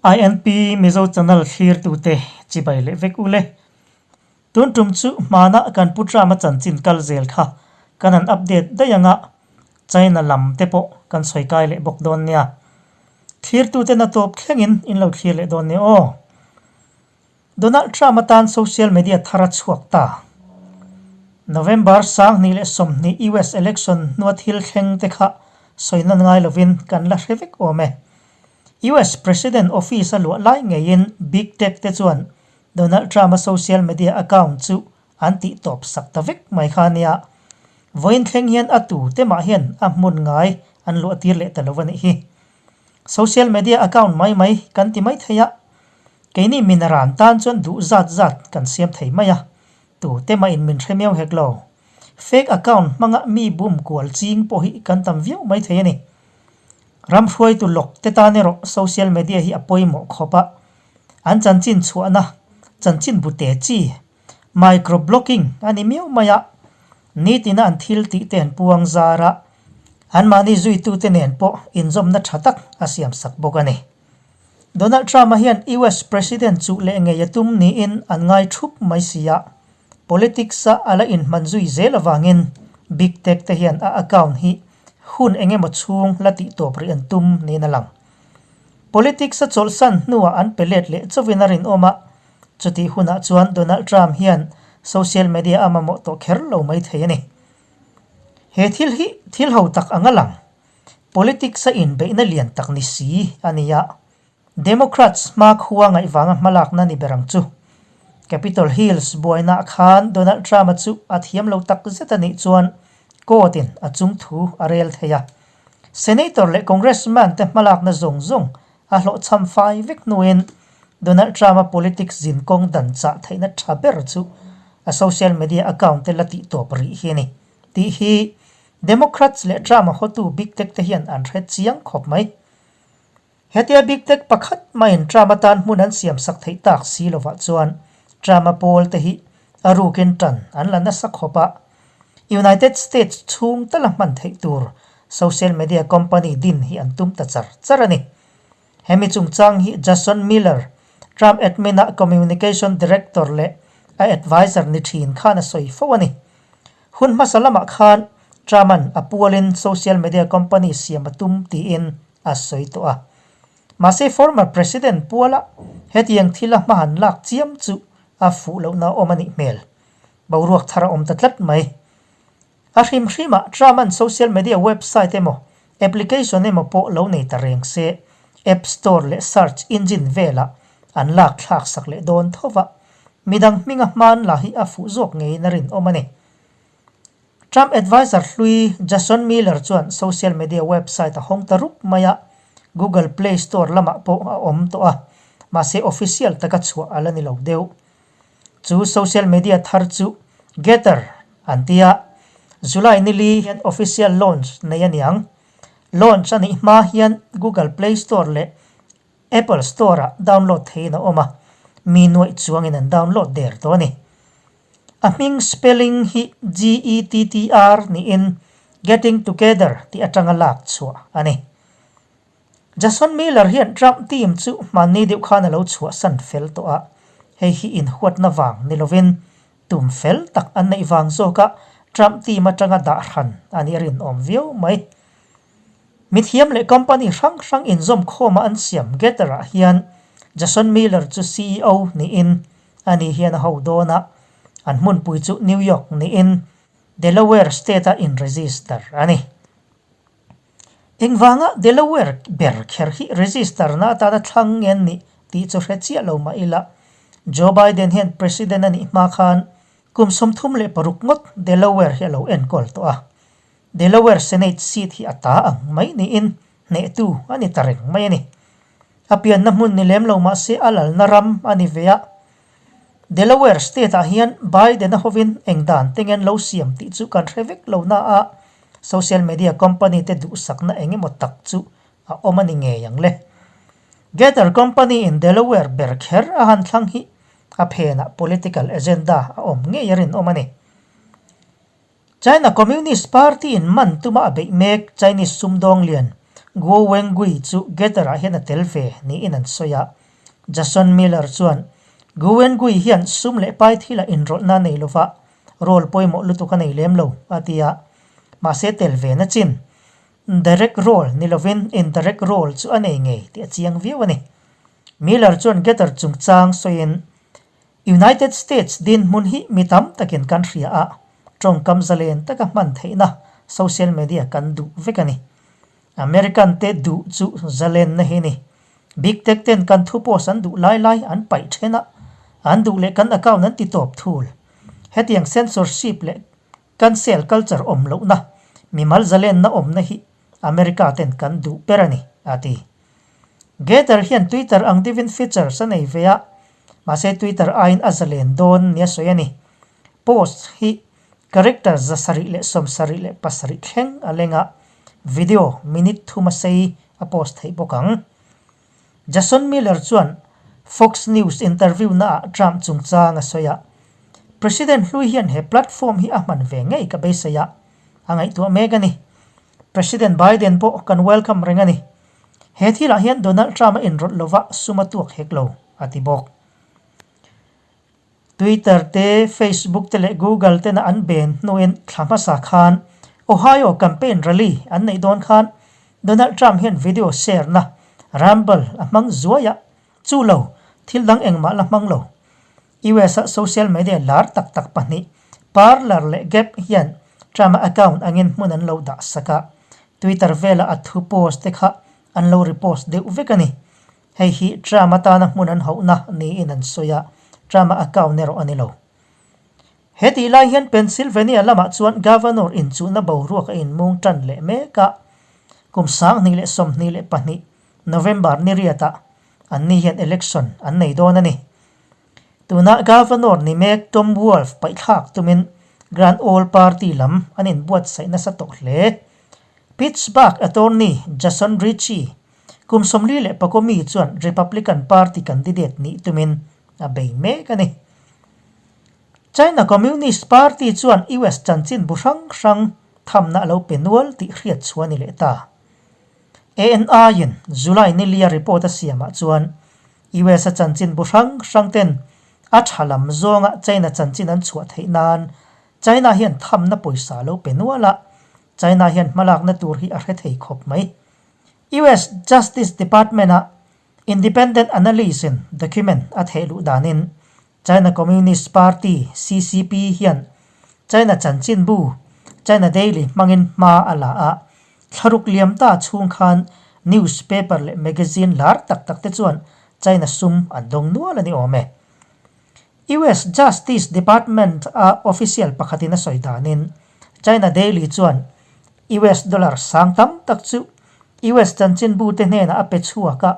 INP Mizo Channel thlirtute chibai leh vek ule. Tun tum chu hmana kan Pu Trump-a chanchin kal zel kha kan han update daih anga China lam te pawh kan sawi kai leh bawk dawn nia. Thlirtute na tawp thlengin in lo thlir leh dawn nia aw. Donald Trump atan social media thar a chhuak ta. November 2020 US election hnua thil thleng te kha sawi nan ngai lovin kan la hre vek awm e. US President office a luah lai ngeiin Big Tech te chuan Donald Trump a social media account chu an tih tawp sak ta vek mai kha nia. Vawiin thleng hian a tu te mah hian a hmun ngai an luah tir leh ta lo a nih hi. Social media account mai mai kan ti mai thei a, keini min ran tan chuan duh zat zat kan siam thei mai a, tu te mah in min hre miau hek lo. Fake account hmanga mi bum kual ching pawh hi kan tam viau mai thei a ni. Ram hruaitu lawk te tan erawh social media hi a pawimawh khawp a, an chanchin chhuahna chanchin bu te chi Microblogging a ni miau mai a, nitina an thil tih te an puang zar a, anmahni zuitute nen pawh inzawmna tha tak a siamsak bawk a ni. Donald Trump-a hian US President chuh leh ngei a tum niin an ngai thup mai si a, politics-a a la inhman zui zel avangin Big Tech te hian a account hi hun eng emaw chhung la tih tawp rih an tum niin a lang. Politics-a chawlhsan hnuah an pe let leh chauhin a rinawm a, Chutih hunah chuan Donald Trump hian social media a mamawh tawh kher lo mai thei a ni. He thil hi thil ho tak anga lang, politics a inbeihna lian tak ni si a ni a. Democrats hmakhua ngaihvanga hmalakna ni ber ang chu. Capitol Hills buainaah khan Donald Trump-a chu a thiam lo tak zet a nih chuan court-in a chung thu a rel thei a. Senator leh Congressman te hmalakna zawng zawng A hlawhchham fai vek hnuin Donald Trump-a politics zin kawng dan chah theihna tha ber chu a social media account te la tih tawp rih hi a ni tih hi Democrats leh Trump-a hotu Big Tech te hian an hre chiang khawp mai. Hetia Big Tech pakhat maiin Trump atan hmun an siam sak theih tak si lovah chuan Trump-a pawl te hi a rukin tan an la nasa khawp a, United States chhung tala hman theih tur social media company din hi an tum ta char char a ni. Hemi chungchang hi Jason Miller, Trump admin-a communication director leh a adviser ni thin khan a sawi fo a ni. Hun hmasa lamah khan Trump-a'n a pualin social media company siam a tum tiin a sawi tawh a. Mahse former president puala hetiang thila hma han lak chiam chu a fuh lohna awm a nih hmel. Boruak thar a awm ta tlat mai. A hrim hrimah Trump-a'n social media website emaw application emaw pawh lo nei ta reng se, app store leh search engine velah an lak thlak sak leh dawn tho va, midang hminga hman lah hi a fuh zawk ngeiin a rinawm a ni. Trump adviser hlui Jason Miller chuan social media website a hawng ta rup mai a, Google Play Store lamah pawh a awm tawh a, mahse official taka chhuah a la ni lo deuh. Chu social media thar chu Gettr an ti a, July ni li hian official launch nei a niang. Launch a nih hma hian Google Play Store leh Apple Store ah download theihin a awm a, mi nuaih chuangin an download der tawh a ni. A hming spelling hi G-E-T-T-R niin Getting Together tih atanga lak chhuah a ni. Jason Miller hian Trump team chu hmanni deuh khan a lo chhuahsan fel tawh a, hei hi inhuatna vang ni lovin tum fel tak an neih vang zawka Trump team atanga dah hran a nih a rinawm viau mai. Mithiam leh company hrang hrang inzawm khawma an siam Getter-ah hian Jason Miller chu ceo niin ani hian a ho dawn a, an hmunpui chu New York niin Delaware state-a in-register a ni. Engvanga Delaware ber kher hi register na atana thlang nge an nih tih chu hre chiah lo mah ila, Joe Biden hian President a nih hma khan kum 36 ngawt Delaware hi a lo enkawl tawh a. Delaware Senate seat hi a ta ang mai niin hnehtu a ni ta reng mai a ni. A pianna hmun ni lem lo mah se a lalna ram a ni ve a. Delaware state ah hian Biden-a hovin eng dan te ngen lo siam tih chu kan hre vek lo na a, social media company te duhsakna eng emaw tak chu a awm a ni ngei ang le. Gettr company in Delaware ber kher a han thlang hi a phenah political agenda a awm ngei a rinawm a ni. China Communist Party in man tuma a beih mek Chinese sumdawng lian Guo Wengui chu Gettr-ah hian a tel ve niin an sawi a. Jason Miller chuan, Guo Wengui hian sum leh pai thila inrawlhna a nei lova, role pawimawh lutuk a nei lem lo, a ti a. Mahse tel ve na chin, direct role ni lovin indirect role chu a nei ngei tih a chiang viau a ni. Miller chuan Gettr chungchang sawiin, United States dinhmun hi mi tam takin kan hria a, tawngkam zalen taka hman theihna social media kan duh vek a ni. American te duh chu zalenna hi ni. Big Tech ten kan thu post an duh lai lai an paih then a, an duh leh kan account an ti tawp thul. Hetiang censorship leh cancel culture awm lohna, mimal zalenna awmna hi America ten kan duh ber a ni, a ti. Gettr hian Twitter ang deuhin features a nei ve a, mahse Twitter aiin a zalen dawn nia sawi a ni. Post hi character 777 thleng a leng a, video minute thuma sei a post theih bawk ang. Jason Miller chuan Fox News interview naah Trump chungchang a sawi a, President hlui hian he platform hi a hman ve ngei ka beisei a, a ngaihtuah mek a ni. President Biden pawh kan welcome reng a ni. He thilah hian Donald Trump a inrawlh lova sum a tuak hek lo, a ti bawk. Twitter te, Facebook te leh Google tena an ben hnuin thla hmasa khan Ohio campaign rally an neih dawn khan Donald Trump hian video share na Rumble a hmang zuai a, chu lo, thil dang engmah la hmang lo. US-a social media lar tak tak pahnih, Parler leh Gab hian Trump-a account angin hmun an lo dah sak a, Twitter vela a thu post te kha an lo repost deuh vek a ni. Hei hi Trump atana hmun an hauhna niin an sawi a, Trump-a account erawh a ni lo. He tih lai hian Pennsylvania lamah chuan Governor inchuhna boruak a inmung tan leh mek a, kum 2022 November ni riatah anni hian election an nei dawn a ni. Tuna Governor ni mek Tom Wolf paihthlak tumin Grand Old Party lam an inbuatsaih nasa tawh hle. Pittsburgh attorney Jason Ritchie, kum 44 mi chuan Republican Party candidate nih tumin a bei mek a ni. China Communist Party chuan US chanchin bu hrang hrang thamna a lo pe nual tih hriat chhuah a ni leh ta. ANI-in July nilia report a siamah chuan US-a chanchin bu hrang hrang ten a tha lam zawnga China chanchin an chhuah theih nan China hian thamna pawisa a lo pe nual a, China hian hmalakna tur hi a hre thei khawp mai. US Justice Department-a independent analyst-in document a theh luh danin China Communist Party, CCP, hian China chanchinbu, China Daily hmangin hma a la a, thlaruk liam ta chhung khan newspaper leh magazine lar tak tak te chuan China sum an dawng nual a ni awm e. US Justice Department a official pakhatin a sawi danin China Daily chuan US dollar sang tam tak chu US chanchinbu te hnenah a pe chhuak a,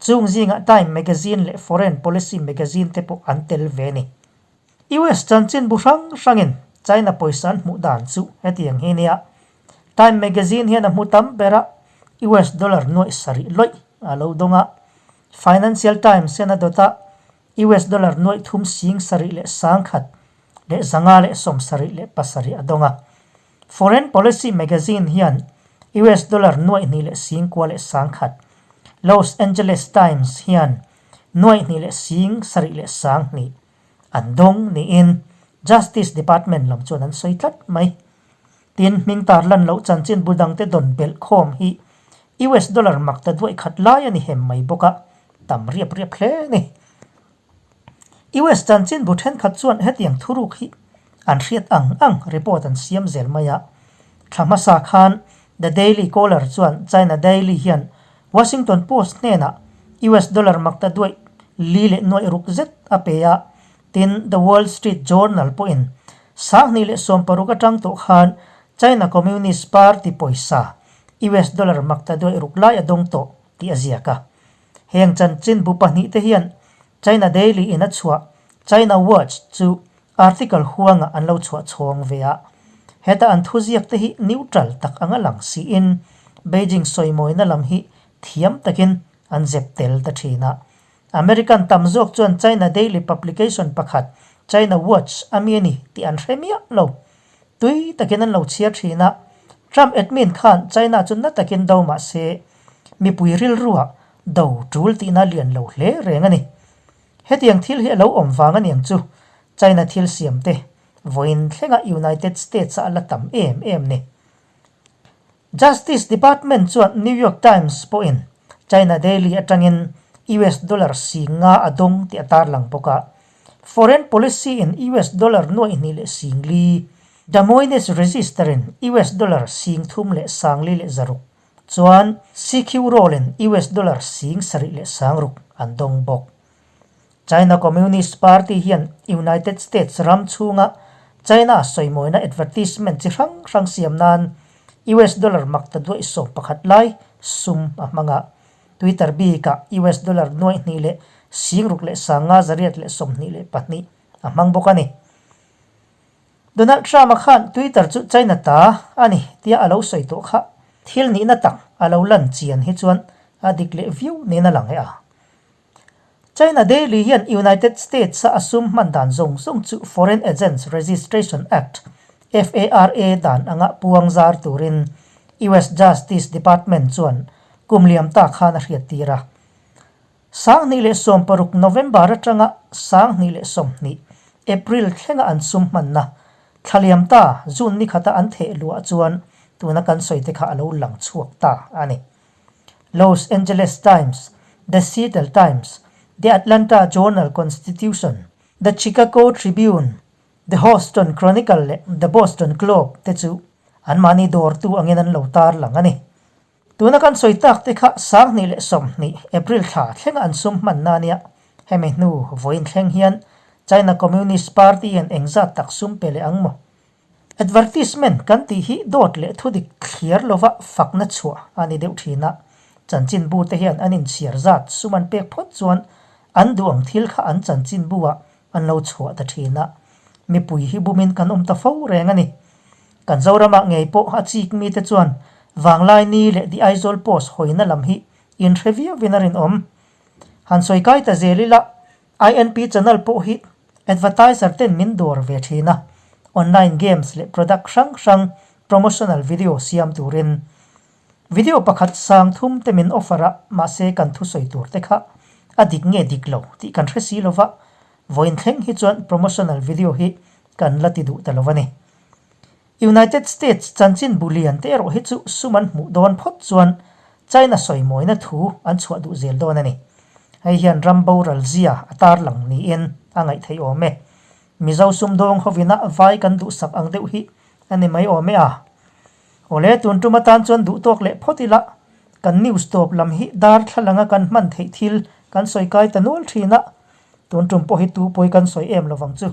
Chung zingah Time Magazine leh Foreign Policy Magazine te pawh an tel ve a ni. US chanchinbu hrang hrangin China pawisa an hmuh dan chu hetiang hi nia. Time Magazine hian a hmu tam ber a, US dollar nuaih sarih lawih a lo dawng a. Financial Times hian a dawt a, US dollar nuaih thum sing sarih leh sangkhat leh 577 a dawng a. Foreign Policy Magazine hian US dollar nuaih hnih leh sing kua leh sang khat, Los Angeles Times hian nuaih hnih leh sing sarih leh sang hnih an dawng niin Justice Department lam chuan an sawi tlat mai. Tin, hming tar lan loh chanchinbu dangte dawn belh khawm hi US dollar mak ta duaih khat lai a ni hem mai bawk a, tam riap riap hle a ni. US chanchinbu thenkhat chuan hetiang thuruk hi an hriat ang ang report an siam zel mai a. Thla hmasa khan The Daily Caller chuan China Daily hian Washington Post hnenah US dollar makta duaih li leh nuaih ruk zet a pe a, tin The Wall Street Journal pawhin 2016 atang tawh khan China Communist Party pawisa US dollar makta duaih ruk lai a dawng tawh tih a ziak a. Heng chanchinbu pahnihte hian China Daily in a chhuah China Watch chu article huangah an lo chhuah chhawng ve a. Heta an thuziakte hi neutral tak anga lang siin Beijing sawimawina lam hi thiam takin an zep tel ta thin a. American tam zawk chuan China Daily publication pakhat China Watch a mi a ni tih an hre miah lo. Tui takin an lo chhiar thin a. Trump admin khan China chu na takin do mah se. mipui rilruah do tul tihna lian lo hle reng a ni. Hetiang thil hi a lo awm vang aniang chu China thil siamte vawiin thlenga United States-a a la tam em em ni. Justice Department chuan New York Times pawhin China Daily atangin US dollar 50 a dawng tih a tarlang bawk a. Foreign Policy in US dollar 2,400, Des Moines Register in US dollar 3,506, chuan CQ Roll in US dollar 7,600 an dawng bawk. China Communist Party hian United States ram chhunga China sawimawina advertisement chi hrang hrang siam nan US dollar mak ta duaih 11 lai sum a hmang a. Twitter bikah US dollar 2,624 a hmang bawk a ni. Donald Trump-a khan Twitter chu China ta a ni tia a lo sawi tawh kha thil nihna tak a lo lan chian hi chuan a dik leh viau niin a lang e a. China Daily hian United States-a a sum hman dan zawng zawng chu Foreign Agents Registration Act, FARA, dan anga puang zar turin US Justice Department chuan kum liam ta khan a hriattir a. 2016 November atanga 2020 April thlenga an sum hmanna thla liam ta June ni khata an theh luah chuan tuna kan sawi te kha a lo lang chhuak ta a ni. Los Angeles Times, The Seattle Times, The Atlanta Journal-Constitution, The Chicago Tribune, The Houston Chronicle leh The Boston Globe te chu anmahni dawrtu angin an lo tarlang a ni. Tuna kan sawi tak te kha 2020 April thla thlenga an sum hmanna a nia. Hemi hnu vawiin thleng hian China Communist Party hian engzat tak sum pe leh ang maw? Advertisement kan tih hi dawt leh thudik thliar lova fakna chhuah a ni deuh thin a, chanchinbu te hian an inchhiar zat sum an pek phawt chuan an duh ang thil kha an chanchinbu ah an lo chhuah ta thin a, mipui hi bumin kan awm ta fo reng a ni. Kan Zoramah ngei pawh a chik mite chuan Vanglaini leh The Aizawl Post hawina lam hi inhre viauin a rinawm. Han sawi kai ta zel ila INP channel pawh hi advertiser ten min dawr ve thin a, online games leh product hrang hrang promotional video siam turin. Video pakhat sang thum te min offer a, mahse kan thusawi tur te kha a dik nge dik lo tih kan hre si lova, vawiin thleng hi chuan promotional video hi kan la ti duh ta lo a ni. United States chanchin bu lian te erawh hi chu sum an hmuh dawn phawt chuan China sawimawina thu an chhuah duh zel dawn a ni. Hei hian ram boral zia a tarlang niin a ngaih theih awm e. Mizo sumdawng hovina vai kan duhsak ang deuh hi a ni mai awm e a. Awle tun tum atan chuan duh tawk leh phawt ila, kan news tawp lam hi darthlalanga kan hman theih thil kan sawi kai ta nual thin a, tun tum pawh hi tu pawi kan sawi em lovang chu.